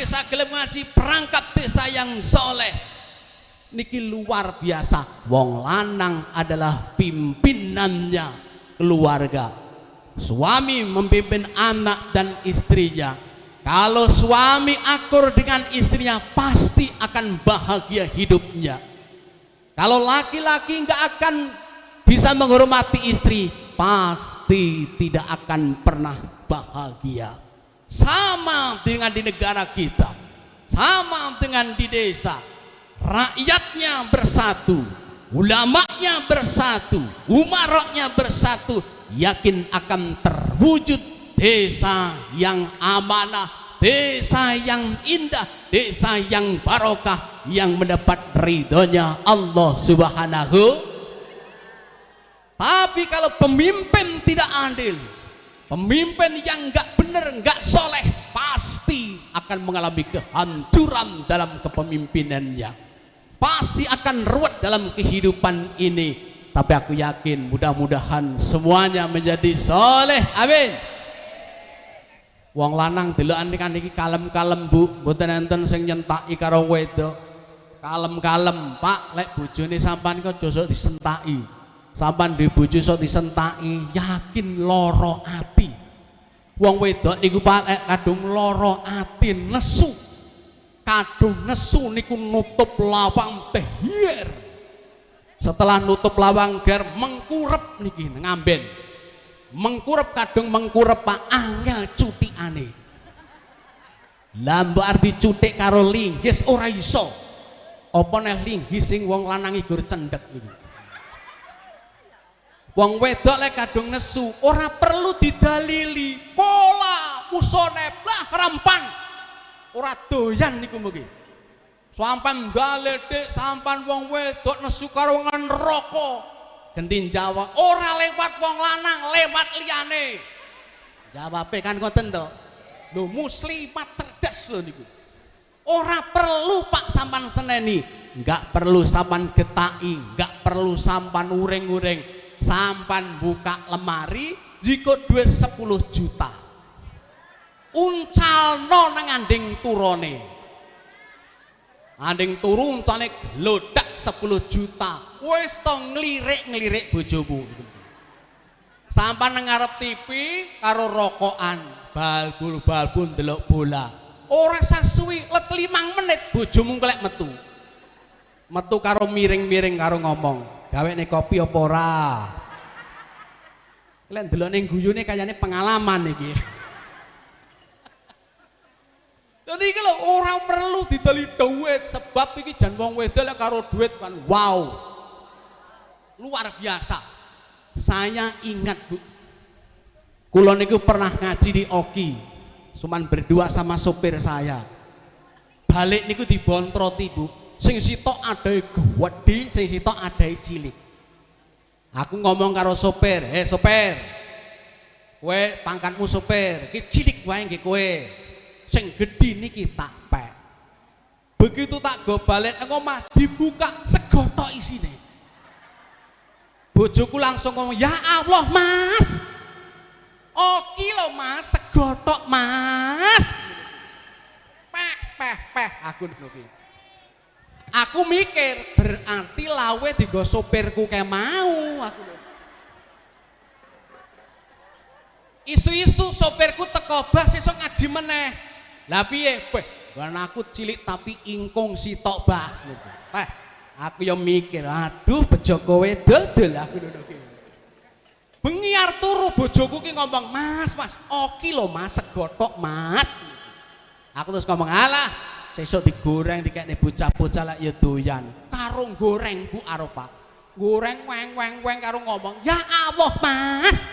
desa gelem ngaji, perangkat desa yang soleh. Niki luar biasa. Wong lanang adalah pimpinannya keluarga. Suami memimpin anak dan istrinya. Kalau suami akur dengan istrinya, pasti akan bahagia hidupnya. Kalau laki-laki nggak akan bisa menghormati istri, pasti tidak akan pernah bahagia. Sama dengan di negara kita, sama dengan di desa. Rakyatnya bersatu, ulamanya bersatu, umaroknya bersatu, yakin akan terwujud desa yang amanah, desa yang indah, desa yang barokah, yang mendapat ridhonya Allah Subhanahu. Tapi kalau pemimpin tidak adil, pemimpin yang enggak benar, enggak soleh, pasti akan mengalami kehancuran dalam kepemimpinannya, pasti akan ruwet dalam kehidupan ini. Tapi aku yakin mudah-mudahan semuanya menjadi soleh. Amin. Wong lanang delokan kan iki kalem-kalem Bu, mboten enten sing nyentaki karo wedok. Kalem-kalem, Pak, lek bojone sampean kok aja sok disentaki. Sampean duwe bojo sok disentaki, yakin lara ati. Wong wedok niku Pak lek kadung lara ati nesu. Kadung nesu niku nutup lawang teh hier. Setelah nutup lawang ger mengkurep niki ngamben. Mengkurep kadung mengkurep Pak, angel cutikane. Lah mbok arep dicutik karo linggis ora iso. Apa neh linggis sing wong lanang igur cendhek niku. Wong wedok lek kadung nesu ora perlu didalili. Pola musone blah rampan. Ora doyan niku mungkin. Sampan dalil dik, sampan wong wedok nesu karo neraka. Genti jawab, ora lewat wong lanang, lewat liyane. Jawabe kan ngoten to. Lho muslimat cerdas lho niku. Ora perlu Pak sampan seneni, enggak perlu sampan getaki, enggak perlu sampan uring-uring. Sampan buka lemari jika duit 10 juta. Uncalno nang anding turone. Anding turu uncalne glodak 10 juta. Wis to nglirik-nglirik bojomu. Sampan nang ngarep TV karo rokokan, balbul-balbul ndelok bola. Ora sasuwi let 5 menit bojomu kelek metu. Metu karo miring-miring karo ngomong, gawekne kopi apa ora? Lek ndelok ning guyune kayane pengalaman iki. Dadi iki lho ora perlu didoli duit, sebab iki jan wong wedok lek karo duit kan wow. Luar biasa. Saya ingat Bu, kula niku pernah ngaji di Oki, cuman berdua sama sopir saya. Balik niku dibontroti Bu, sing sitok adahe gedhe, sing sitok adahe cilik. Aku ngomong karo sopir, "Eh sopir, kowe pangkatmu sopir, iki cilik wae nggih kowe. Sing gedhe niki tak pek." Begitu tak go balik nang omah dibuka segotok isine. Bojoku langsung ngomong, "Ya Allah Mas, oki lho Mas, segotok Mas." Peh peh peh aku ngono ki. Aku mikir berarti lawe digo sopirku kayak mau aku. Isu-isu sopirku teko bah sesuk ngaji meneh. Lah piye? Beh, aku cilik tapi ingkung sitok bah. Peh, aku yo mikir, aduh bejo kowe dol-dol aku ngono ki. Bengi arep turu bojoku ki ngomong, "Mas, Mas, oki lho Mas, segotok Mas." Aku terus ngomong, "Alah, sesuk digoreng dikekne bocah-bocah lek ya doyan." Karo goreng Bu Aropa. Goreng weng weng weng karo ngomong, "Ya Allah Mas.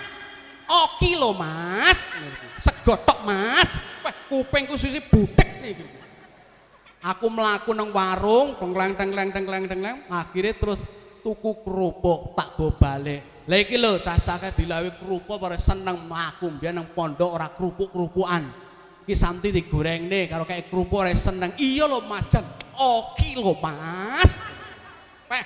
Oki lho Mas. Segotok Mas." Wah, kupingku susi budek iki. Aku mlaku nang warung, tengkleng tengkleng tengkleng tengkleng, akhirnya terus tuku kerupuk tak go balik. Lah iki lho cah-cah dilawi kerupuk ora seneng aku mbiyen nang pondok ora kerupuk-kerupukan. Iki santi digorengne karo kayak kerupuk ora seneng. Iya lho majan. Oki lho Mas. Peh,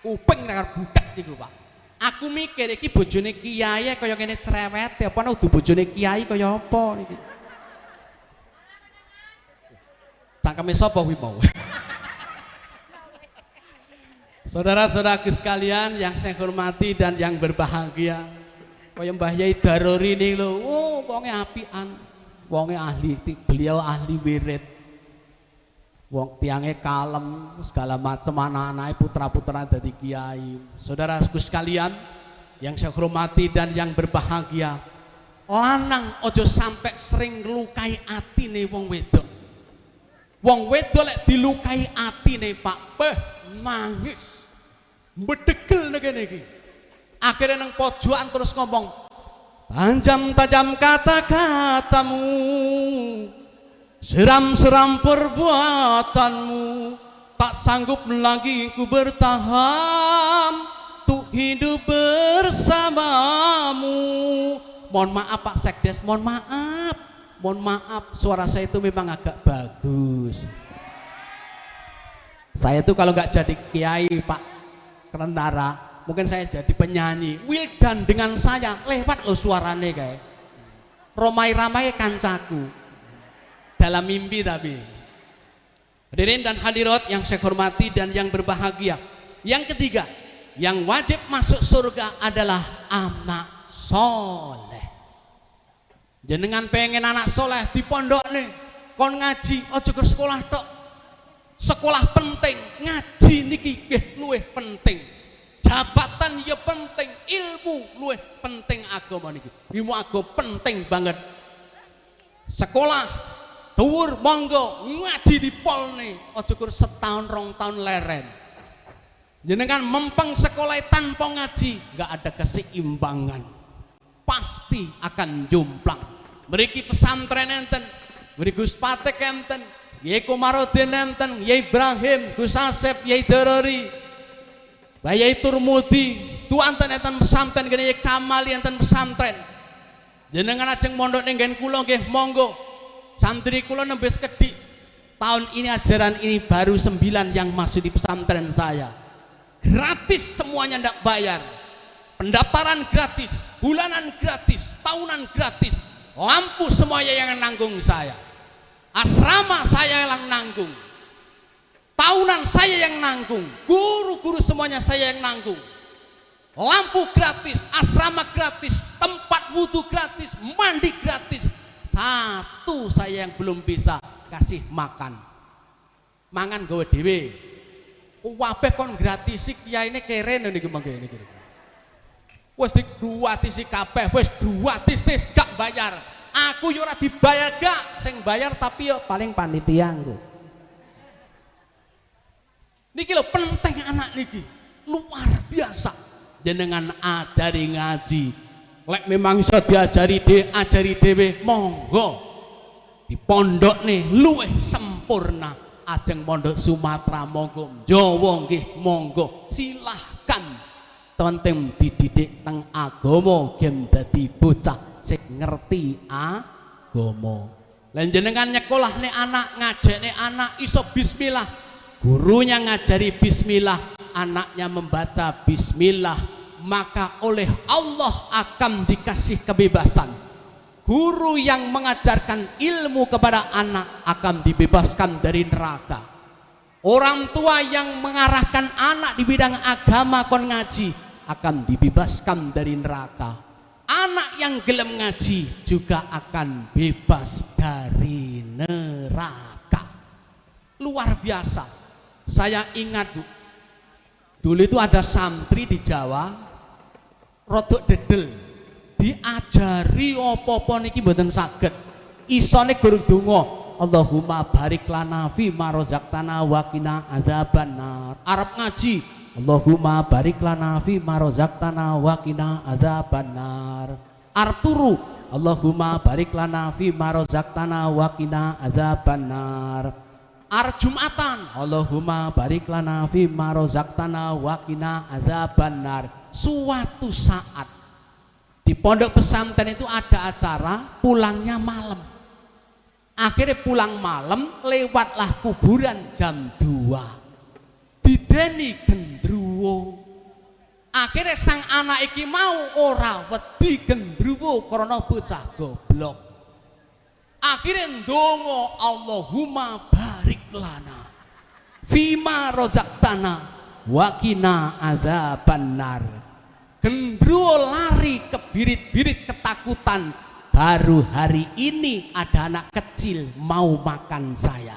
kuping karo budek iku, Pak. Aku mikir iki bojone kiai kaya ngene cerewete apa kudu bojone kiai kaya apa niki. Cangkeme sapa kuwi mau? Saudara-saudaraku sekalian yang saya hormati dan yang berbahagia. Kaya Mbah Yai Darori ini lho, oh wonge apian, wonge ahli, beliau ahli wirid. Wong tiange kalem, segala macam anak-anake putra-putra dadi kiai. Saudaraku sekalian yang saya hormati dan yang berbahagia, lanang ojo sampai sering lukai atine wong wedok. Wong wedok lek dilukai atine Pak, beh nangis. Mbedegel nek kene iki. Akhirnya nang pojokan terus ngomong, tajam-tajam kata-katamu, seram-seram perbuatanmu, tak sanggup lagi ku bertahan untuk hidup bersamamu. Mohon maaf Pak Sekdes, mohon maaf, mohon maaf, suara saya itu memang agak bagus. Saya itu kalau nggak jadi kiai Pak Kerentara, mungkin saya jadi penyanyi. Wildan dengan saya lewat loh suarane kayak romai-ramai kancaku dalam mimpi tapi. Hadirin dan hadirat yang saya hormati dan yang berbahagia. Yang ketiga, yang wajib masuk surga adalah anak soleh. Jenengan pengen anak soleh di pondok nih, kon ngaji, ojo ke sekolah tok. Sekolah penting, ngaji niki nggih luwih penting. Jabatan ya penting, ilmu luwih penting agama niki. Ilmu agama penting banget. Sekolah dhuwur monggo, ngaji di polne, aja kur setahun rong tahun leren. Jenengan mempeng sekolah tanpa ngaji, nggak ada keseimbangan. Pasti akan jomplang. Mriki pesantren enten, mriki Gus Patek enten, Yai Komarudin enten, Yai Ibrahim, Gus Asep, Yai Darori, Yai Turmudi, tuanten enten pesantren gene Yai Kamali enten pesantren. Jenengan ajeng mondok ning nggen kula nggih monggo. Santri kula nembe sekedhik. Tahun ini ajaran ini baru 9 yang masuk di pesantren saya. Gratis semuanya, ndak bayar. Pendaftaran gratis, bulanan gratis, tahunan gratis. Lampu semuanya yang nanggung saya. Asrama saya yang nanggung. Tahunan saya yang nanggung. Guru-guru semuanya saya yang nanggung. Lampu gratis, asrama gratis, tempat wudhu gratis, mandi gratis. Satu saya yang belum bisa kasih makan. Mangan gawe dhewe. Kabeh kon gratisi kiyaine kere niku mangke niku. Wis digratisi kabeh, wis gratis tis gak bayar. Aku yo ora dibayar gak, sing bayar tapi yo paling panitia engko. Niki lho penting anak niki, luar biasa. Jenengan ajari ngaji. Lek memang iso diajari ajari dhewe monggo. Di pondok nih luwih sempurna. Ajeng pondok Sumatera monggo, Jawa nggih monggo, silahkan. Penting dididik teng agama gen dadi bocah sing ngerti agama. Lah jenengan nyekolahne anak, ngajekne anak iso bismillah. Gurunya ngajari bismillah, anaknya membaca bismillah, maka oleh Allah akan dikasih kebebasan. Guru yang mengajarkan ilmu kepada anak akan dibebaskan dari neraka. Orang tua yang mengarahkan anak di bidang agama kon ngaji akan dibebaskan dari neraka. Anak yang gelem ngaji juga akan bebas dari neraka. Luar biasa. Saya ingat Bu, dulu itu ada santri di Jawa rodok dedel, diajari opo-opo niki mboten saged. Isone guru donga, Allahumma barik lana fi ma razaqtana wa qina adzabannar. Arep ngaji, Allahumma barik lana fi ma razaqtana wa qina adzabannar. Arep turu, Allahumma barik lana fi ma razaqtana wa qina adzabannar. Arep Jumatan, Allahumma barik lana fi ma razaqtana wa qina adzabannar. Suatu saat di pondok pesantren itu ada acara pulangnya malam. Akhirnya pulang malam lewatlah kuburan jam 2. Dideni gendruwo. Akhirnya sang anak iki mau ora wedi gendruwo karena bocah goblok. Akhirnya ndonga Allahumma barik barik lana fima rozaqtana wa qina adzabannar. Gendruwo lari kebirit-birit ketakutan. Baru hari ini ada anak kecil mau makan saya.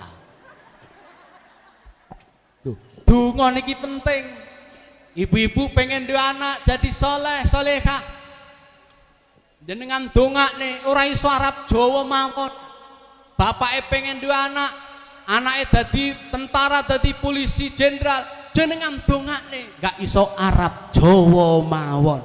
Duh, donga niki penting. Ibu-ibu pengen dua anak jadi soleh solehah, jenengan dongakne ora iso Arab Jawa mawon. Bapake pengen dua anak, anake dadi tentara, dadi polisi, jenderal, jenengan dongakne gak iso Arab Jawa mawon.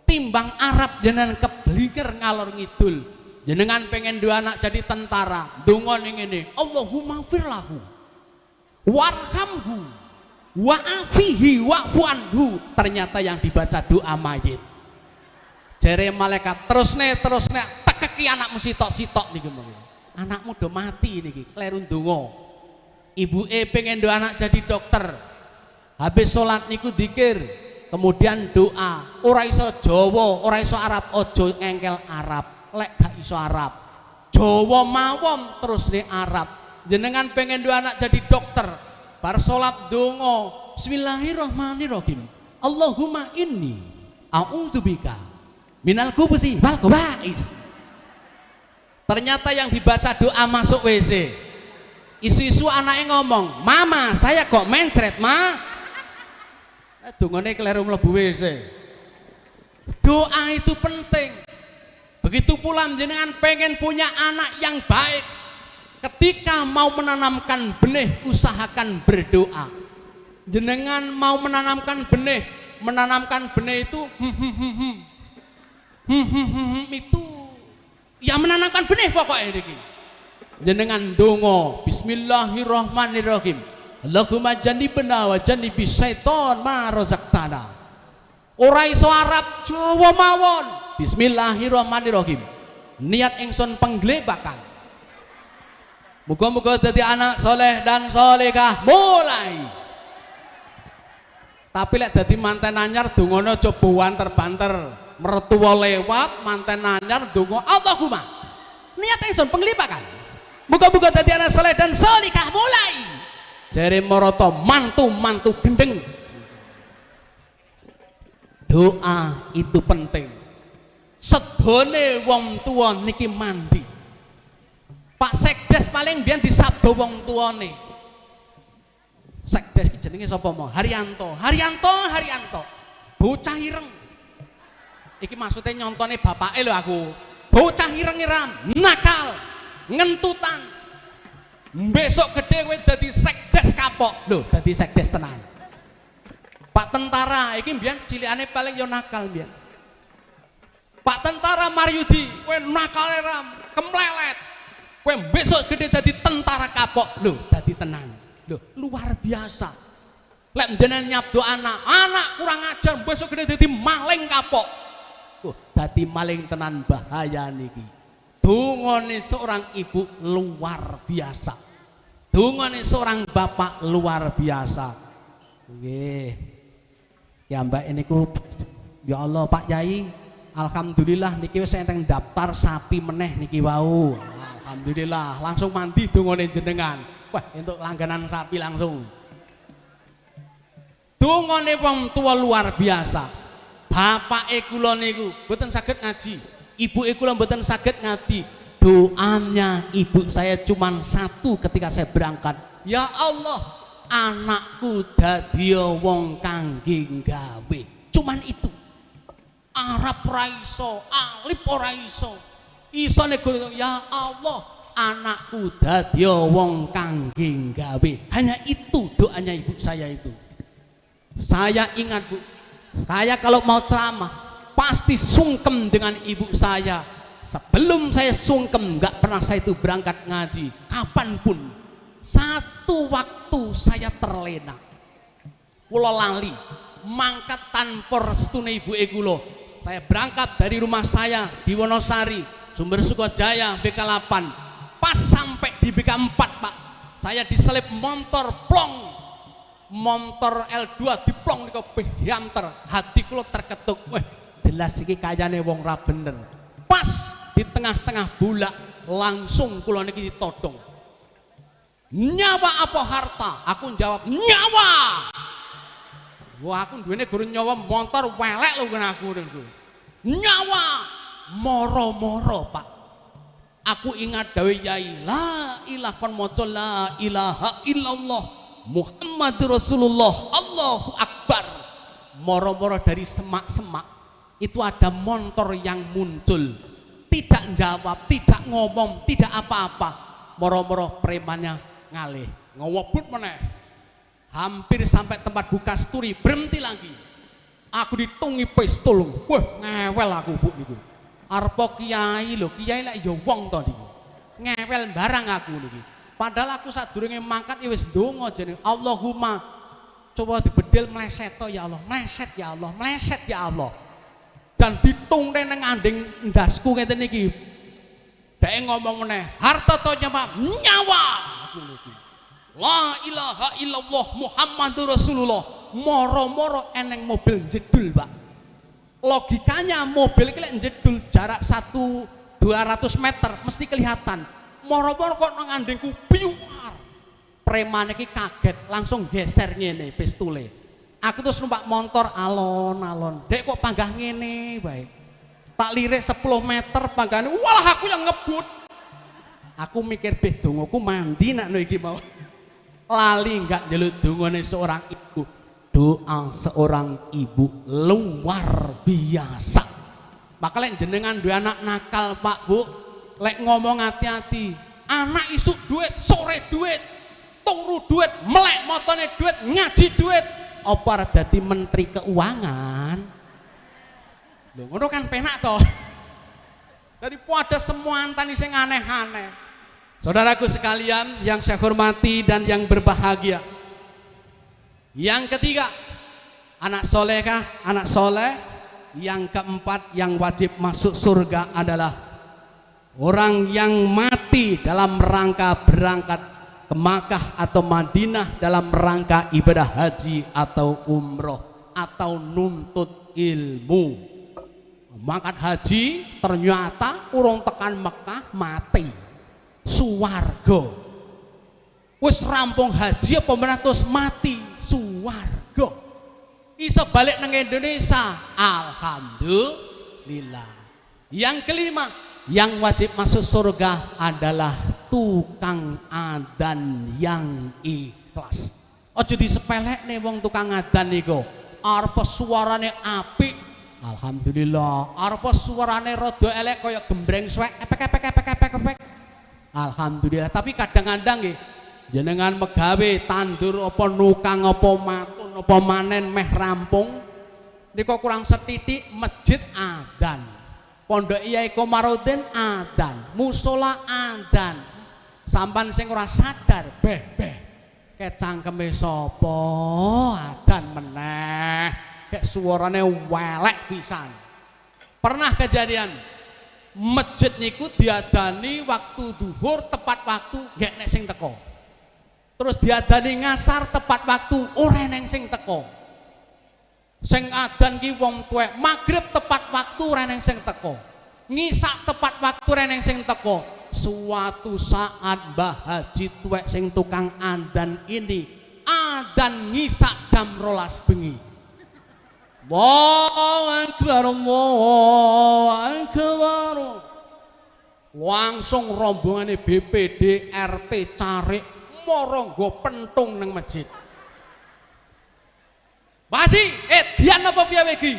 Timbang Arab jenengan keblinger ngalor ngidul. Jenengan pengen dua anak jadi tentara, dongane ngene, Allahumma firlahu warhamhu wa'afihi wa'fu anhu. Ternyata yang dibaca doa mayit. Jere malaikat terusne terusne tekeki anakmu sitok-sitok niki monggo. Anakmu do mati niki, kleru ndonga. Ibuke pengen do anak jadi dokter. Habis sholat niku dzikir, kemudian doa. Ora iso Jawa, ora iso Arab, ojo ngengkel Arab. Lek gak iso Arab, Jawa mawon terusne Arab. Jenengan pengen do anak jadi dokter. Bar sholat donga, bismillahirrahmanirrahim. Allahumma inni a'udzubika minal khubusi wal khaba'is. Ternyata yang dibaca doa masuk WC. Isu-isu anaknya ngomong, "Mama, saya kok mencret, Ma?" Dongane keliru mlebu WC. Doa itu penting. Begitu pula jenengan pengen punya anak yang baik. Ketika mau menanamkan benih, usahakan berdoa. Jenengan mau menanamkan benih itu itu ya menanamkan benih pokoknya niki. Jenengan dongo, bismillahirrahmanirrahim. Allahumma jannibna wa jannibi syaiton ma razaqtana. Ora iso Arab Jawa mawon. Bismillahirrahmanirrahim. Niat ingsun pengglebakan. Muga-muga dadi anak soleh dan solehah mulai. Tapi lek dadi manten anyar dongane aja banter-banter. Mertua lewat manten anyar donga Allahumma. Niat ingsun penglipakan. Muga-muga dadi anak soleh dan solehah mulai. Jere moroto mantu-mantu gendeng. Doa itu penting. Sedone wong tua niki mandi. Pak Sekdes paling biyen disabdo wong tuane. Sekdes ki jenenge sapa mau? Haryanto. Haryanto, Haryanto. Bocah ireng. Iki maksudnya nyontone bapake lho aku. Bocah ireng iram, nakal, ngentutan. Besok gede kowe dadi sekdes kapok. Lho, dadi sekdes tenan. Pak tentara iki mbiyen cilikane paling yo nakal mbiyen. Pak tentara Maryudi, kowe nakale ram, kemlelet. Kowe besok gede dadi tentara kapok. Lho, dadi tenan. Lho, luar biasa. Lek jenengan nyabdo anak, anak kurang ajar besok gede dadi maling kapok. Oh, dadi maling tenan bahaya niki. Dongane seorang ibu luar biasa. Dongane seorang bapak luar biasa. Nggih. Ya Mbak niku ya Allah Pak Yai, alhamdulillah niki wis enteng daftar sapi meneh niki wau. Alhamdulillah, langsung mandi dongane jenengan. Wah, entuk langganan sapi langsung. Dongane wong tua luar biasa. Bapake kula niku mboten saged ngaji, ibuke kula mboten saged ngaji. Doanya ibu saya cuman satu ketika saya berangkat. Ya Allah, anakku dadi wong kangge gawe. Cuman itu. Arab ora iso, alif ora iso. Isone ya Allah, anakku dadi wong kangge gawe. Hanya itu doanya ibu saya itu. Saya ingat Bu, saya kalau mau ceramah pasti sungkem dengan ibu saya. Sebelum saya sungkem nggak pernah saya itu berangkat ngaji kapanpun. Satu waktu saya terlena, kula lali mangkat tanpa restune ibu kula. Saya berangkat dari rumah saya di Wonosari, Sumber Sukojaya, BK8. Pas sampai di BK4 Pak, saya diselip motor plong, motor L2 diplong niku behanter, hati kula terketuk. Wah, jelas iki kayane wong ra bener. Pas di tengah-tengah bulak langsung kula niki ditodong. Nyawa apa harta? Aku jawab nyawa. Wah, aku duwene guru nyawa motor welek lho ngene aku niku. Nyawa moro-moro, Pak. Aku ingat dawuh yai, la ilah kon maca la ilaha illallah Muhammadur Rasulullah, Allahu Akbar. Moro-moro dari semak-semak itu ada motor yang muncul. Tidak jawab, tidak ngomong, tidak apa-apa. Moro-moro premannya ngalih, ngowobut meneh. Hampir sampai tempat buka sturi, berhenti lagi. Aku ditungi pistol. Wah, ngewel aku, Bu niku. Arepa kiai lho, kiai lek ya wong to niku. Ngewel barang aku niki. Padahal aku sadurunge mangkat ya wis ndonga jeneng Allahumma coba dibedil meleset to ya Allah, meleset ya Allah, meleset ya Allah. Dan ditungne nang anding ndasku ngeten iki. Dhek ngomong meneh, harta to nyawa, nyawa aku niki. La ilaha illallah Muhammadur Rasulullah. Moro-moro eneng mobil jedul, Pak. Logikanya mobil iki lek jedul jarak 1-200 meter mesti kelihatan. Moro-moro kok nang andingku biuar. Preman iki kaget, langsung geser ngene pistole. Aku terus numpak motor alon-alon. Dek kok panggah ngene bae. Tak lirik 10 meter panggahane, walah aku yang ngebut. Aku mikir beh dongoku mandi nak no iki mau. Lali enggak njaluk dongane seorang ibu. Doa seorang ibu luar biasa. Maka lek jenengan duwe anak nakal, Pak, Bu, lek ngomong hati-hati. Anak isuk duit, sore duit, turu duit, melek motone duit, ngaji duit. Apa arep dadi menteri keuangan? Lho ngono kan penak toh. Daripada semua antani sing aneh-aneh. Saudaraku sekalian yang saya hormati dan yang berbahagia. Yang ketiga, anak solehkah? Anak soleh. Yang keempat yang wajib masuk surga adalah orang yang mati dalam rangka berangkat ke Makkah atau Madinah dalam rangka ibadah haji atau umroh atau nuntut ilmu. Mangkat haji ternyata urung tekan Mekah mati. Suwarga. Wis rampung haji apa meneh terus mati, suwarga. Iso balik nang Indonesia, alhamdulillah. Yang kelima, yang wajib masuk surga adalah tukang adan yang ikhlas. Aja disepelekne wong tukang adan niku. Arep suarane apik, alhamdulillah. Arep suarane rada elek kaya gembreng suwek, epek epek epek epek epek. Alhamdulillah. Tapi kadang-kadang nggih jenengan megawe tandur apa nukang apa matun apa manen meh rampung niku kurang setitik masjid adan. Pondok Yai Komarudin adan, musola adan. Sampan sing ora sadar beh beh kecangkeme sapa adan meneh, kek suarane welek pisan. Pernah kejadian masjid niku diadani waktu duhur tepat waktu gak nek sing teko. Terus diadani ngasar tepat waktu ora eneng sing teko. Sing adan ki wong tuwek, magrib tepat waktu ora eneng sing teko. Ngisak tepat waktu ora eneng sing teko. Suatu saat Mbah Haji tuwek sing tukang adan ini adan ngisak jam 12 bengi. Allahu Akbar, Allahu Akbar. Langsung rombongane BPD RT carik moro nggo pentung nang masjid. Mbah Haji, dian apa piye iki?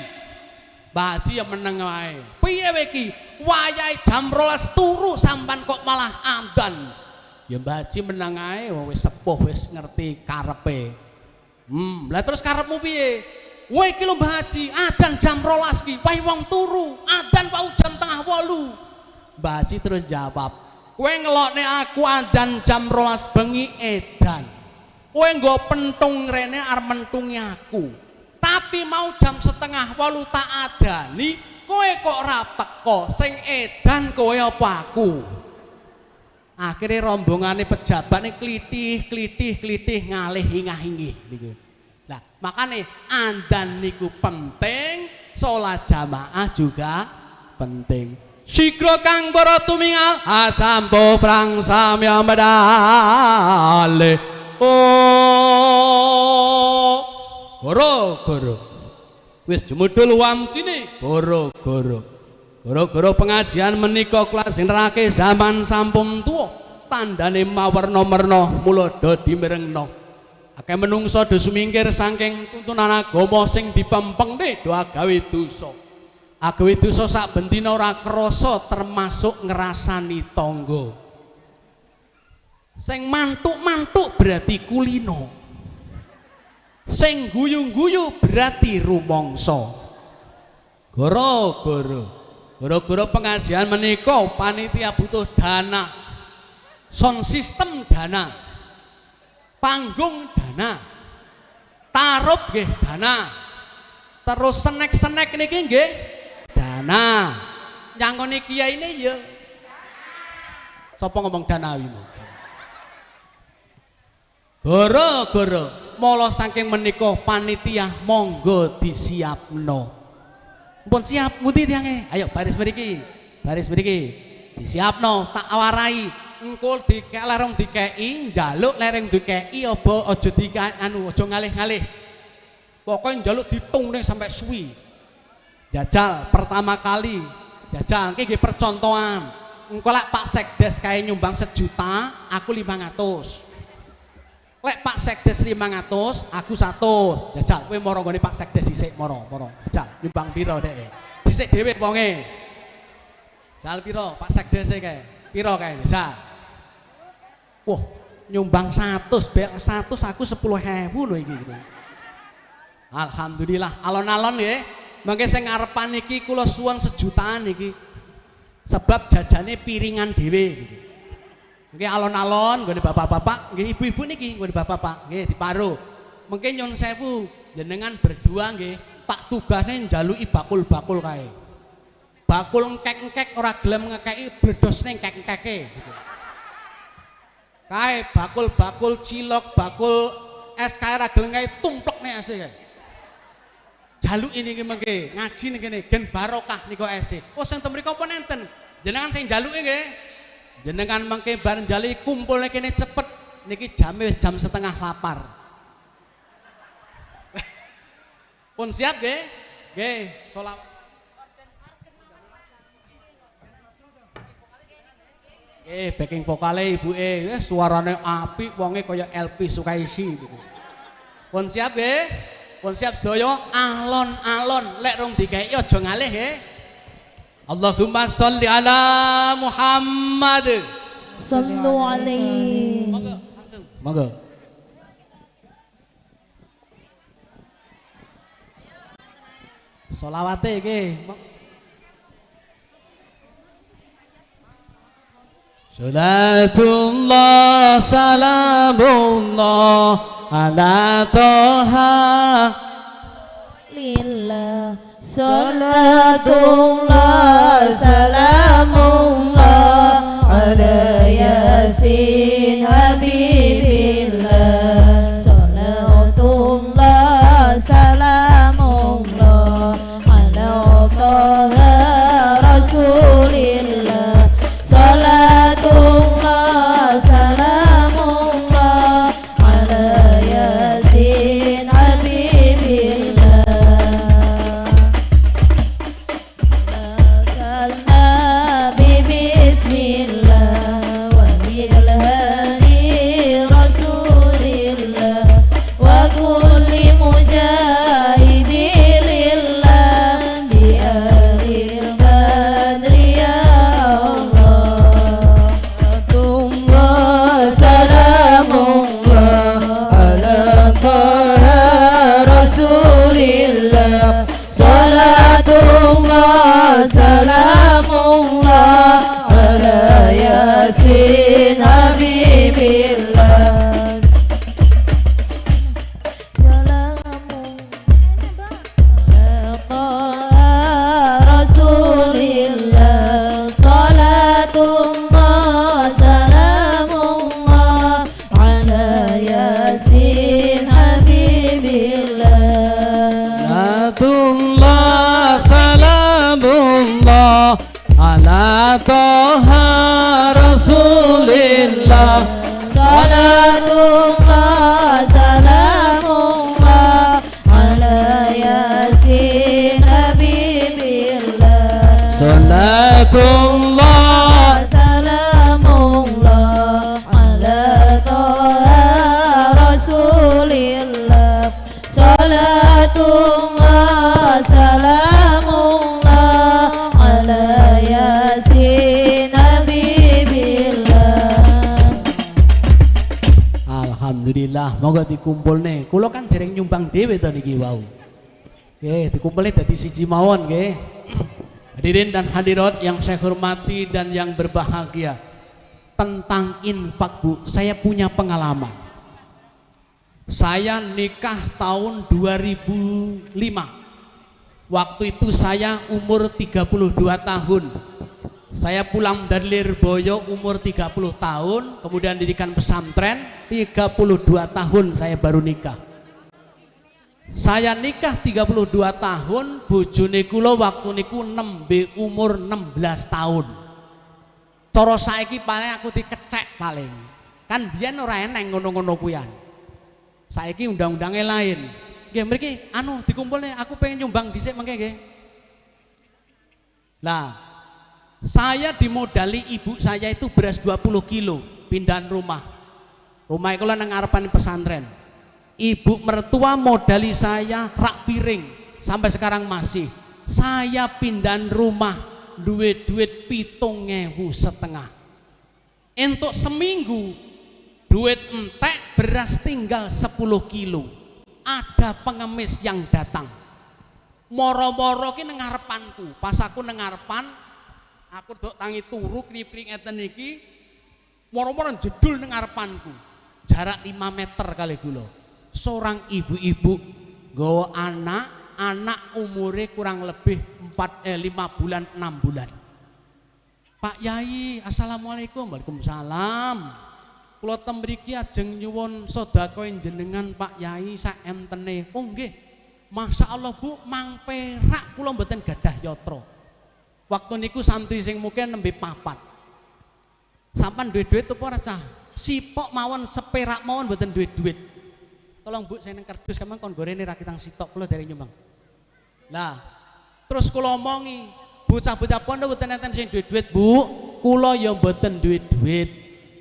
Mbah Haji ya meneng wae. Piye iki? Wayahe jam 12 turu sampan kok malah adan. Ya Mbah Haji meneng ae wong wis sepuh wis ngerti karepe. Lah terus karepmu piye? Kowe iki lho Mbah Haji, adan jam 12 ki, wae wong turu, adan wau jam 7:30. Mbah Haji terus jawab, kowe ngelokne aku adan jam 12 bengi edan. Kowe nggo pentung rene arep mentungi aku. Tapi mau jam 7:30 tak adani, kowe kok ora teko. Sing edan kowe apa aku? Akhirnya rombongane pejabat nih klitih klitih klitih ngalih ingah-ingih niku. Lah, makane andan niku penting, salat jamaah juga penting. Sigra kang para tumingal acampo prang samya medale. Oh goro-goro wis jumedul wancine goro-goro. Goro-goro pengajian menika kula sinterake zaman sampun tuwa, tandane mawerna-werna mula do dimirengna. Akeh menungsa do sumingkir saking tuntunan agama sing dipempengne do agawe dosa. Agawe dosa sak bendina ora krasa termasuk ngrasani tangga. Sing mantuk-mantuk berarti kulino. Sing guyu-guyu berarti rumangsa. Goro-goro. Goro-goro pengajian menika panitia butuh dana. Sound system dana. Panggung dana. Tarup nggih dana. Terus senek-senek niki nggih dana. Nyangoni kiyaine ya. Sapa ngomong dana wi mau? Goro-goro mala saking menika panitia monggo disiapno. Mpun siap pundi tiange? Ayo baris mriki. Baris mriki. Disiapno tak warai. Engko dikek larung dikeki, njaluk lereng dikeki apa aja dikek anu aja ngalih-ngalih. Pokoke njaluk ditungne sampai suwi. Jajal pertama kali, jajal iki nggih percontohan. Engko lek Pak Sekdes kae nyumbang 1 juta, aku 500. Lek Pak Sekdes 500, aku 100. Jajal kowe mara nggone Pak Sekdes dhisik mara, mara. Jajal nyumbang pira dhek? Dhisik dhewe wonge. Jajal pira Pak Sekdes e kae? Pira kae jajal? Wah, nyumbang 100, bek 100 aku 10.000 lho iki. Alhamdulillah, alon-alon nggih. Mangke sing ngarepan iki kula suwun sejutaan iki. Sebab jajane piringan dhewe gitu. Nggih alon-alon nggone bapak-bapak, nggih ibu-ibu niki nggone bapak-bapak, nggih diparo. Mengke nyun sewu jenengan berdua nggih tak tugasne njaluki bakul-bakul kae. Bakul engkek-engkek ora gelem ngekeki bledosne engkek-engkeke gitu. Kae bakul-bakul cilok, bakul es kae ora gelem kae tumplekne ese kae. Jaluk ini iki mengke ngaji ning kene gen barokah nika ese. Oh sing ten mriku apa nenten? Jenengan sing njaluke nggih. Jenengan mengke bareng njaluki kumpulne kene cepet. Niki jame wis jam 7:30. Pun siap nggih? Nggih, selawat. Nggih, backing vokale ibuke, suarane apik, wonge kaya LP Sukaisi gitu. Pun siap nggih? Pun siap sedaya, alon-alon lek rung dikeki aja ngalih nggih. Allahumma sholli ala Muhammad. Sallu alaihi. Monggo, langsung. Monggo. Solawate iki. Salatullah salamullah ala Toha lillah. Salatullah salamullah ala Yasin habibillah. Salatullah salamullah ala Toha rasulillah. Salatullah salamullah ala Yasin habibillah. Nabi bismillah wa bil hadi rasulillah wa kulli mujahidin lillah bi ahlil badri ya Allah. Salatullah salamullah ala Taha rasulillah. Salatullah salamullah ala Yasin habibillah. Taha rasulillah. Salatullah salamullah ala Yasin habibillah. Salatullah salamullah ala Salatullah salamullah ala Yasin Habibillah. Salatullah salamullah ala Toha Rasulillah. Salatullah salamullah ala Yasin Habibillah. Alhamdulillah, monggo dikumpulne. Kula kan dereng nyumbang dhewe to niki wau. Nggih, dikumpulne dadi siji mawon nggih. Hadirin dan hadirat yang saya hormati dan yang berbahagia. Tentang infak, Bu, saya punya pengalaman. Saya nikah tahun 2005. Waktu itu saya umur 32 tahun. Saya pulang dari Lirboyo umur 30 tahun, kemudian dirikan pesantren, 32 tahun saya baru nikah. Saya nikah 32 tahun, bojone kula waktu niku nembe umur 16 tahun. Cara saiki paling aku dikecek paling. Kan biyen ora eneng ngono-ngono kuwian. Saiki undang-undangnya lain. Nggih mriki anu dikumpulne, aku pengen nyumbang dhisik mengke nggih. Lah, saya dimodali ibu saya itu beras 20 kilo pindahan rumah. Rumah kula nang ngarepan pesantren. Ibu mertua modali saya rak piring sampai sekarang masih. Saya pindahan rumah duit duit 7.500. Untuk seminggu duit entek, beras tinggal 10 kilo. Ada pengemis yang datang. Moro-moro ki nang ngarepanku. Pas aku nang ngarepan, aku dok tangi turu kriprik ngeten iki, moro-moro jedul nang ngarepanku. Jarak 5 meter kali kula. Seorang ibu-ibu nggawa anak, anak umure kurang lebih 4 5 bulan, 6 bulan. Pak Yai, assalamualaikum. Waalaikumsalam. Kula ten mriki ajeng nyuwun sedekah jenengan Pak Yai sak entene. Oh nggih. Masya Allah Bu, mang perak kula mboten gadah yatra. Waktu niku santri sing mungkin nembe 4. Sampan duit-duit apa ora cah? Sipok mawon seperak mawon mboten duit-duit. Tolong Bu, saya nang kerdus kamu kon gorene ra kitang sitok kula dereng nyumbang. Lah, terus kula omongi, bocah-bocah pondok mboten enten sing duit-duit, Bu. Kula ya mboten duit-duit.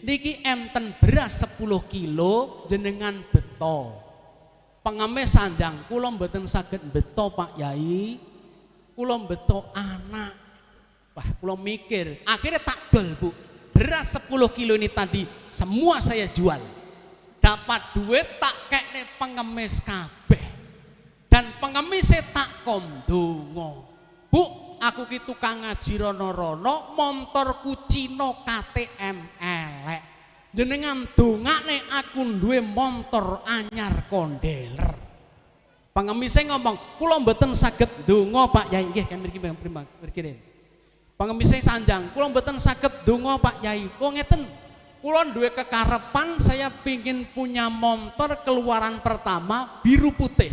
Niki enten beras 10 kilo jenengan beto. Pengemis sanjang, kula mboten saged beto Pak Yai. Kula beto anak. Wah, kula mikir, akhirnya tak dol, Bu. Beras 10 kilo ini tadi semua saya jual. Dapat duit tak kekne pengemis kabeh. Dan pengemise tak kon donga. Bu, aku ki tukang ngaji rono-rono, montorku Cina KTM elek. Jenengan dongakne aku duwe montor anyar kondeler. Pengemise ngomong, kula mboten saged donga Pak Yai. Nggih, kan mriki mriki. Pengemise sanjang, kula mboten saged donga Pak Yai. Oh ngeten. Kula duwe kekarepan, saya pingin punya motor keluaran pertama biru putih.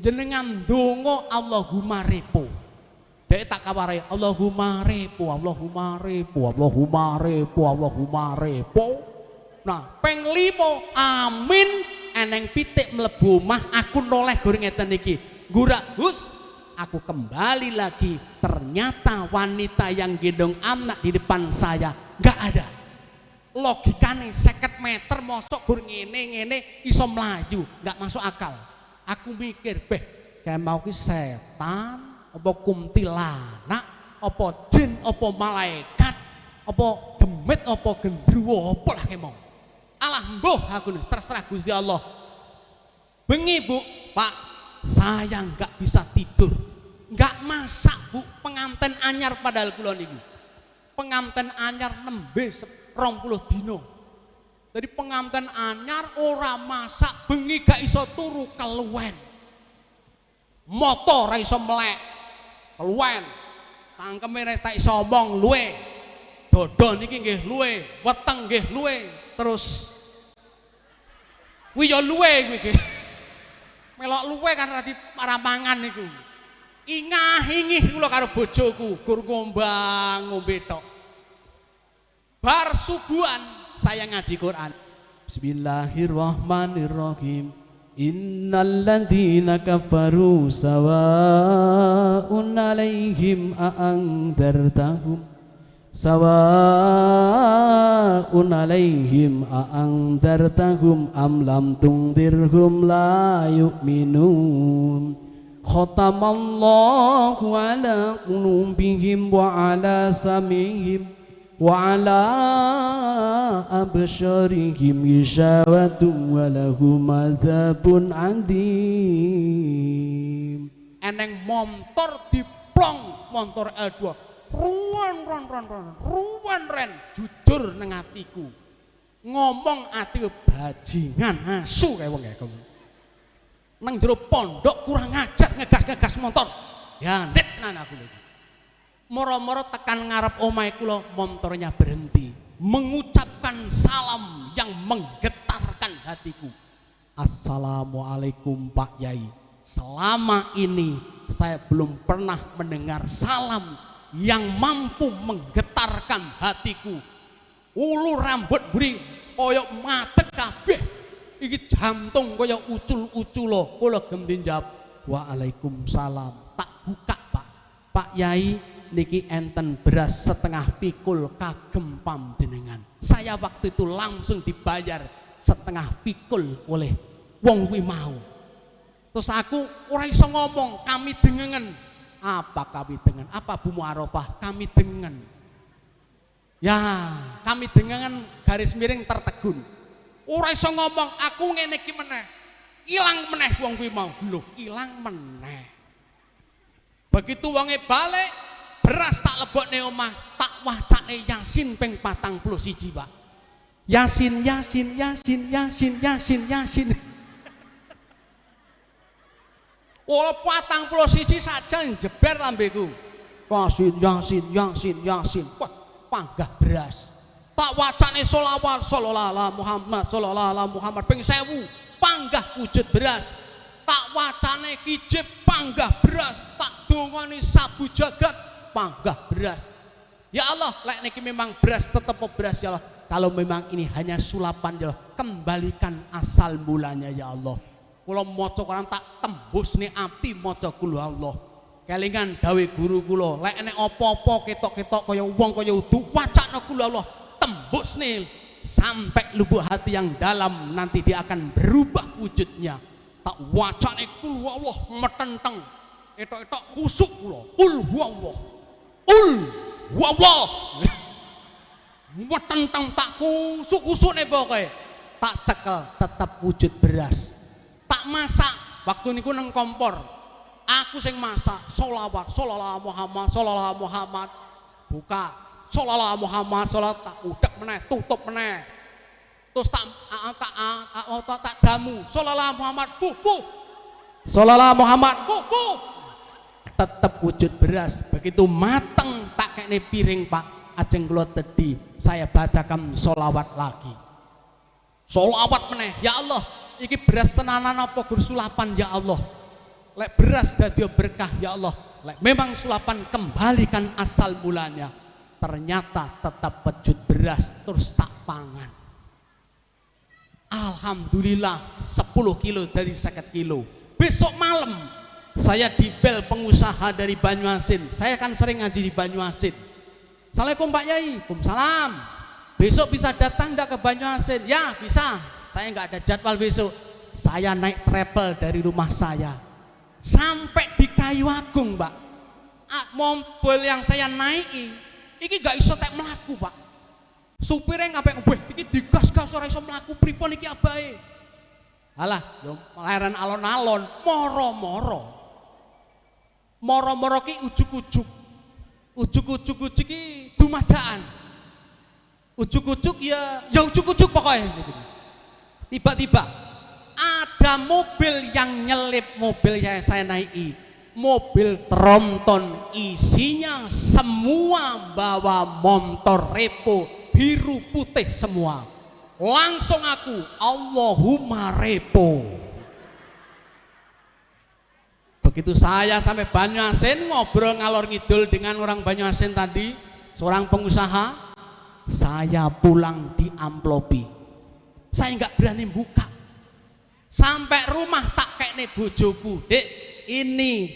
Jenengan donga Allahumma repo. Dek tak kawarai Allahumma repo, Allahumma repo, Allahumma repo, Allahumma repo. Nah, ping 5 amin eneng pitik mlebu omah aku noleh goreng ngeten iki. Gurak hus, aku kembali lagi. Ternyata wanita yang gendong anak di depan saya nggak ada. Logikane 50 meter mosok gur ngene ngene iso mlayu, nggak masuk akal. Aku mikir, beh, kayak mau ki setan, apa kuntilanak, apa jin, apa malaikat, apa demit, apa gendruwo, apa lah kayak mau. Alah mbuh aku nih, terserah Gusti Allah. Bengi Bu, Pak, saya nggak bisa tidur, nggak masak Bu, pengantin anyar padahal kula niku. Pengantin anyar nembe 20 dino. Jadi pengantin anyar ora masak, bengi gak iso turu keluwen. Moto ora iso melek, keluwen. Tangkeme ora tak iso omong luwe. Dodo niki nggih luwe, weteng nggih luwe, terus kuwi ya luwe kuwi iki. Melok luwe kan ora paramangan niku. Ingah ingih kula karo bojoku, gur ngombang ngombe tok. Bar subuhan saya ngaji Quran. Bismillahirrahmanirrahim. Innalladzina kafaru sawa'un 'alaihim a'andzartahum sawa'un 'alaihim a'andzartahum am lam tungdirhum la yu'minun. Khatamallahu 'ala qulubihim wa 'ala sam'ihim wa ala absharihim ghishawatun wa lahum adzabun adzim. Eneng montor diplong, montor L2 ruan ron ron ron ruan ren, jujur nang atiku ngomong atiku bajingan asu kae wong kae nang jero pondok kurang ajar ngegas-ngegas motor ya ndek tenan aku lho. Moro-moro tekan ngarep omahe kula, motornya berhenti, mengucapkan salam yang menggetarkan hatiku. Assalamualaikum Pak Yai. Selama ini saya belum pernah mendengar salam yang mampu menggetarkan hatiku. Ulu rambut buri koyok madeg kabeh. Iki jantung koyok ucul-uculo. Kula gemdi jawab, waalaikumsalam. Tak buka Pak. Pak Yai, niki enten beras setengah pikul kagem panjenengan. Saya waktu itu langsung dibayar setengah pikul oleh wong kuwi mau. Terus aku ora iso ngomong, kami dengengen. Apa kami dengen? Apa Bu Muarofah? Kami dengen. Ya, kami dengengen garis miring tertegun. Ora iso ngomong, aku ngene iki meneh. Ilang meneh wong kuwi mau. Lho, ilang meneh. Begitu wonge balik, beras tak lebokne omah, tak wacane Yasin ping 41, Pak. Yasin Yasin Yasin Yasin Yasin Yasin. Wala 41 saja jeber lambeku. Yasin Yasin Yasin Yasin. Wah, panggah beras. Tak wacane sholawat sallallahu ala Muhammad sallallahu ala Muhammad ping 1000, panggah wujud beras. Tak wacane kijib panggah beras, tak dongane sabu jagat panggah beras. Ya Allah, lek niki memang beras tetep beras ya Allah. Kalau memang ini hanya sulapan ya Allah, kembalikan asal mulanya ya Allah. Kula maca Quran tak tembusne ati maca kula Allah. Kelingan dawuh guru kula, lek enek apa-apa ketok-ketok kaya wong kaya udu, wacana kula Allah, tembusne sampai lubuk hati yang dalam, nanti dia akan berubah wujudnya. Tak wacane kula Allah metenteng. Etok-etok khusuk kula. Ul huwallah. Ul huwallah. Metenteng tak khusuk-khusukne pokoke. Tak cekel tetep wujud beras. Tak masak waktu niku nang kompor. Aku sing masak sholawat sallallahu Muhammad sallallahu Muhammad. Buka sallallahu Muhammad sallallahu, tak udek meneh, tutup meneh. Terus tak damu sallallahu Muhammad bu bu. Sallallahu Muhammad bu bu. Tetep wujud beras. Begitu mateng tak kekne piring Pak, ajeng kula tedi, saya bacakan sholawat lagi. Sholawat meneh, ya Allah, iki beras tenanan apa gur sulapan ya Allah. Lek beras dadi berkah ya Allah. Lek memang sulapan kembalikan asal mulanya. Ternyata tetap wujud beras, terus tak pangan. Alhamdulillah 10 kilo dari 50 kilo. Besok malam saya dibel pengusaha dari Banyuasin. Saya kan sering ngaji di Banyuasin. Assalamualaikum Pak Yai. Waalaikumsalam. Besok bisa datang enggak ke Banyuasin? Ya bisa. Saya enggak ada jadwal besok. Saya naik travel dari rumah saya sampai di Kayuagung, Pak. Mobil yang saya naiki iki gak iso tek mlaku, Pak. Supirnya ngapain weh iki digas-gas ora iso mlaku pripun iki abahe. Alah, yo leren alon-alon, moro-moro. Moro-moro ki ujug-ujug. Ujug-ujug ki dumadaan. Ujug-ujug ya ya ujug-ujug pokoknya. Tiba-tiba ada mobil yang nyelip mobil yang saya naiki. Mobil tronton isinya semua bawa motor repo biru putih semua. Langsung aku Allahumma repo. Begitu saya sampai Banyuasin ngobrol ngalor ngidul dengan orang Banyuasin tadi, seorang pengusaha, saya pulang di amplopi. Saya nggak berani buka. Sampai rumah tak kekne bojoku, "Dek, ini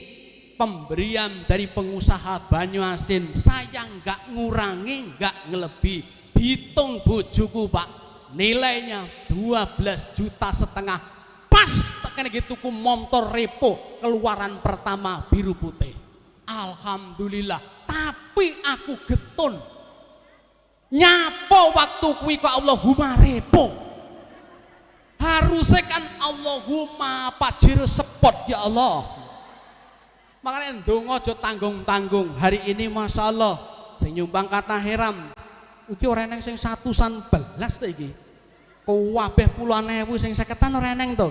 pemberian dari pengusaha Banyuasin. Saya nggak ngurangi, nggak ngelebih. Dihitung bojoku, Pak, nilainya 12,5 juta. Pas tak kene tuku motor Repo keluaran pertama biru putih. Alhamdulillah. Tapi aku getun. Nyapo waktu kuwi kok Allahumma Repo. Harusnya kan Allahumma Pajero Sport ya Allah. Makanya ndonga aja tanggung-tanggung. Hari ini Masya Allah sing nyumbang kata heram. Iki ora eneng sing satusan belas to iki. Kabeh puluhan ewu sing seketan ora eneng to.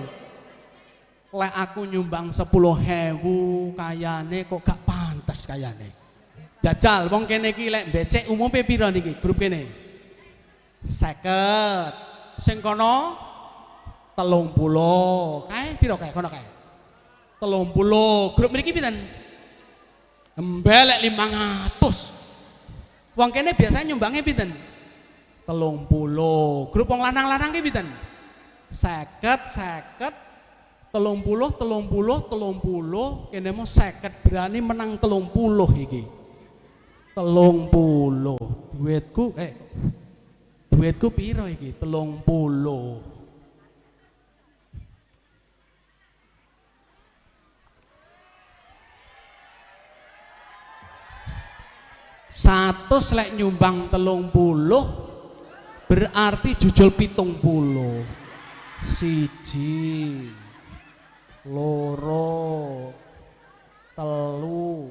Lek aku nyumbang 10.000 kayane kok gak pantes kayane. Jajal wong kene iki lek becek umume pira niki grup kene? 50. Sing kono 30. Kae pira kae kono kae? 30. Grup mriki pinten? Embelek 500. Wong kene biasanya nyumbangnya pinten? 30. Grup wong lanang-lanang ki pinten? 50, 50, 30, 30, 30, kene mau 50 berani menang 30 iki. 30. Duitku duitku piro iki? 30. 100 lek nyumbang 30 berarti jujul 70. 1, 2, 3,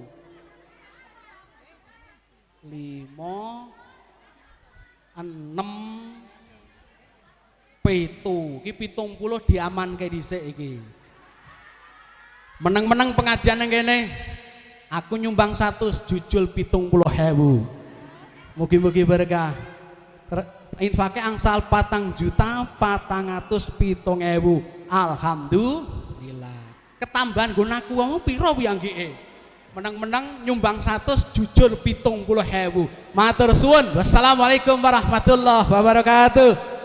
5, 6, 7. Iki 70 diamanke dhisik iki. Meneng-meneng pengajian nang kene. Aku nyumbang 100 jujul 70.000. Mugi-mugi berkah. Infake angsal 4.407.000. Alhamdulillah. Ketambahan gunaku wong piro kuwi anggike? Menang-menang nyumbang 100 jujur 70.000. Matur suwun. Wassalamualaikum warahmatullahi wabarakatuh.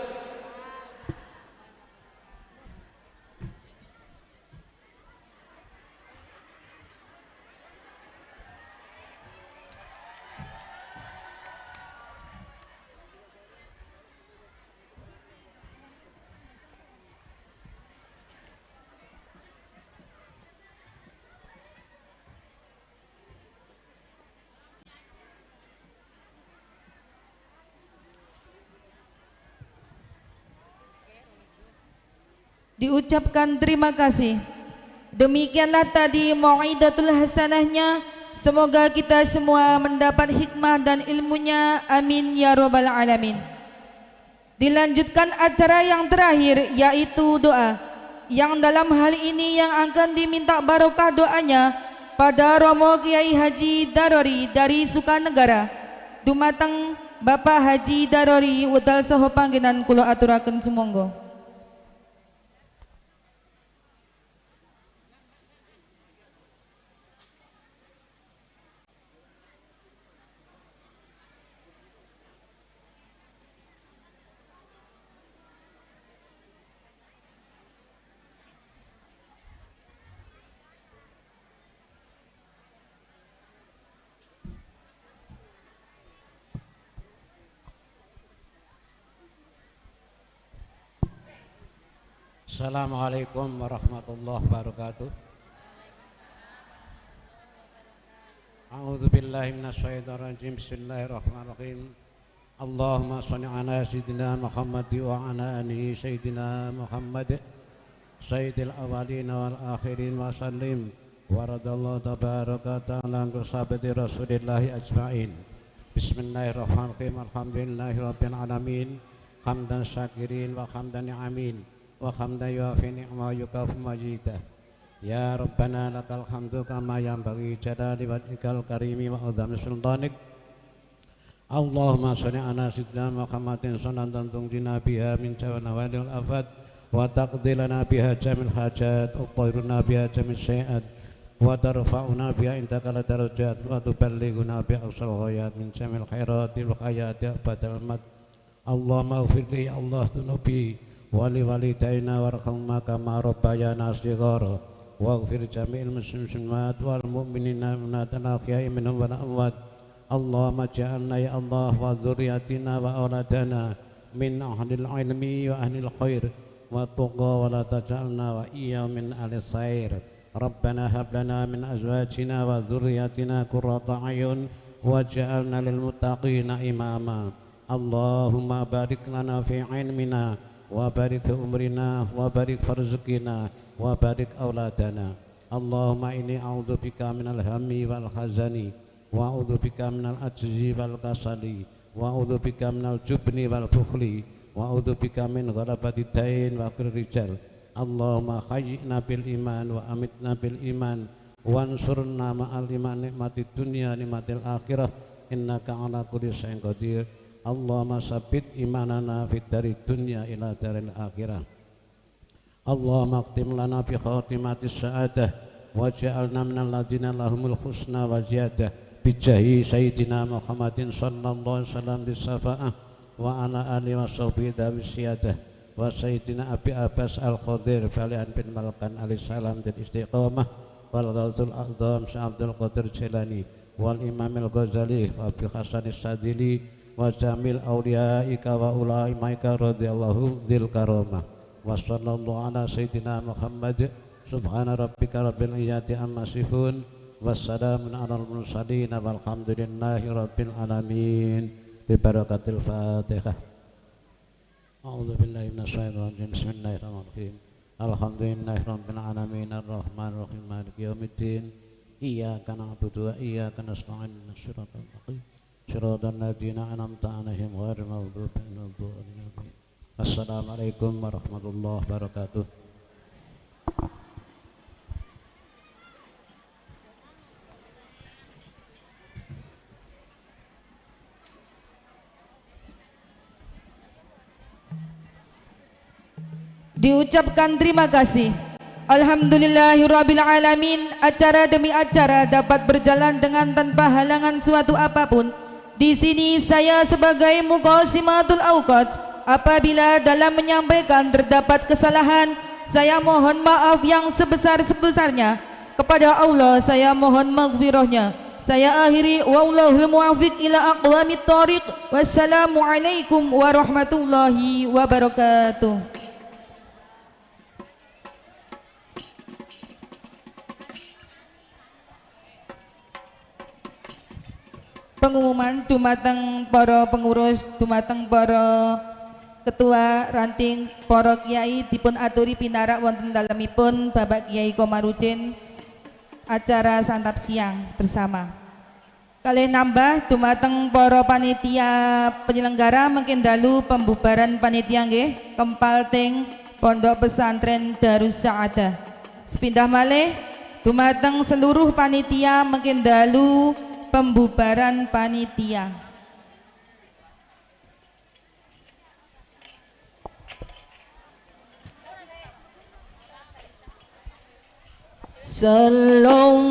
Diucapkan terima kasih. Demikianlah tadi mau'idatul hasanahnya. Semoga kita semua mendapat hikmah dan ilmunya. Amin ya robbal alamin. Dilanjutkan acara yang terakhir, yaitu doa. Yang dalam hal ini yang akan diminta barokah doanya pada Romo Kiai Haji Darori dari Sukanegara. Dumateng Bapak Haji Darori wedal saha panggenan kula aturaken sumangga. Assalamualaikum warahmatullahi wabarakatuh. A'udzubillahi minasyaitonirrajim. Bismillahirrahmanirrahim. Allahumma shalli ala sayyidina Muhammad wa ala alihi sayyidina Muhammad sayyidil awwalin wal akhirin wa sallim. Wa radallahu tabaraka ta'ala an sahabati rasulillahi ajmain. Bismillahirrahmanirrahim. Alhamdulillahirabbil alamin. Hamdan syakirin wa hamdan ni'amin wa hamdan yuafi ni'ma yukafu majidah. Ya Rabbana lakal hamdu kama yanbaghi jalali wajhikal karimi wa azami sultanik. Allahumma sholli ala sayyidina Muhammadin salatan tunjina biha min jawani wal afat wa taqdi lana biha jamil hajat wa tahhiruna biha jamil sayiat wa tarfa'una biha indaka darajat wa tuballighuna biha aqsal ghayat min jamil khairati wal hayati abadal mad. Allahumma ighfir li ya Allah dhunubi wa li walidayna warhamhuma kama rabbayana shighara waghfir jami'il muslimin wal mu'minina wal ahya'i minhum wal amwat. Allahumma ja'alna ya Allah wa dzurriyyatina wa auladana min ahlil ilmi wa ahlil khair wa tuqa wa la taj'alna wa iyya min ahli sair. Rabbana hab lana min azwajina wa dzurriyyatina qurrata a'yun waj'alna lil muttaqina imama. Allahumma barik lana fi ilmina wa barik fi umrina wa barik farzukina wa barik auladana. Allahumma inni a'udzubika minal hammi wal hazani wa a'udzubika minal ajzi wal kasali wa a'udzubika minal jubni wal bukhli wa a'udzubika min ghalabati dain wa qahri rijal. Allahumma khayyina bil iman wa amitna bil iman wansurna ma'al iman nikmatid dunya nikmatil akhirah innaka ala kulli syai'in qadir. Allahumma sabbit imanana fid dari dunya ila daril akhirah. Allahumma aqtim lana bi khatimatis sa'adah waj'alna minal ladzina lahumul husna wa ziyadah bijahi sayyidina Muhammadin sallallahu alaihi wasallam bisafa'ah wa ala alihi wasahbihi dawi siyadah wa sayyidina Abi Abbas Al-Khadir Falian bin Malkan alaihi salam dan istiqamah wal Ghazul A'zam Syekh Abdul Qadir Jilani wal Imam Al-Ghazali wa Abi Hasan As-Sadili wa jamil awliyaika wa ulamaika radhiyallahu dzil karamah. Wa sallallahu ala sayyidina Muhammad. Subhana rabbika rabbil izzati amma yasifun wassalamun alal mursalin walhamdulillahi rabbil alamin. Bi barakatil Fatihah. A'udzu billahi minasyaitonir rajim. Bismillahirrahmanirrahim. Alhamdulillahi rabbil alamin arrahmanir rahim maliki yaumiddin. Iyyaka na'budu wa iyyaka nasta'in. Shiratal mustaqim. Shiratal ladzina an'amta 'alaihim ghairil maghdubi 'alaihim waladdallin. Assalamualaikum warahmatullahi wabarakatuh. Diucapkan terima kasih. Alhamdulillahirabbil alamin. Acara demi acara dapat berjalan dengan tanpa halangan suatu apapun. Di sini saya sebagai Muqasimatul Awqat, apabila dalam menyampaikan terdapat kesalahan, saya mohon maaf yang sebesar-sebesarnya. Kepada Allah saya mohon maghfirahnya. Saya akhiri, wallahul muwaffiq ila aqwamit thoriq. Wassalamualaikum warahmatullahi wabarakatuh. Pengumuman dumateng para pengurus, dumateng para ketua ranting, para kiai dipun aturi pinarak wonten dalemipun Bapak Kiai Komarudin acara santap siang bersama. Kalih nambah dumateng para panitia penyelenggara mungkin dalu pembubaran panitia nggih kempal ting Pondok Pesantren Darus Sa'adah. Sepindah malih dumateng seluruh panitia mungkin dalu pembubaran panitia. Sallallahu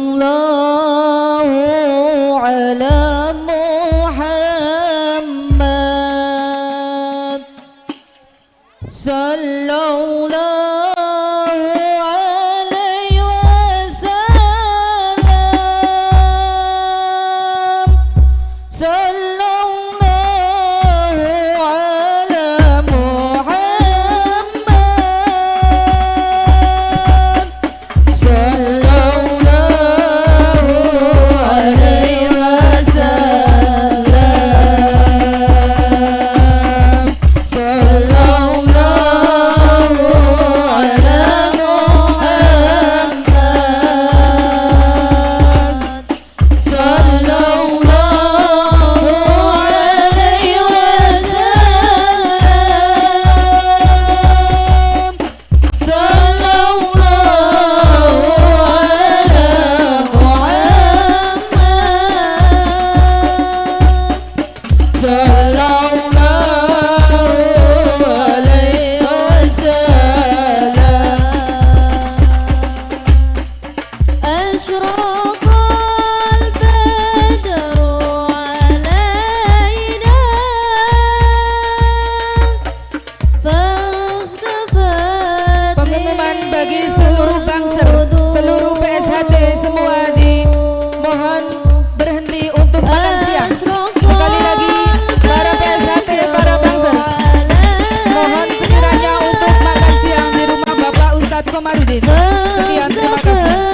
ala Muhammad. Sallallahu alaihi wasallam. Sallallahu ala Muhammad. Sallallahu alaihi wasallam. Sallallahu Mohon berhenti untuk makan siang. Sekali lagi para PSHT, para bangser, mohon sekiranya untuk makan siang di rumah Bapak Ustadz Komarudin. Sekian, terima kasih.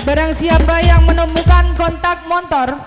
Barang siapa yang menemukan kontak motor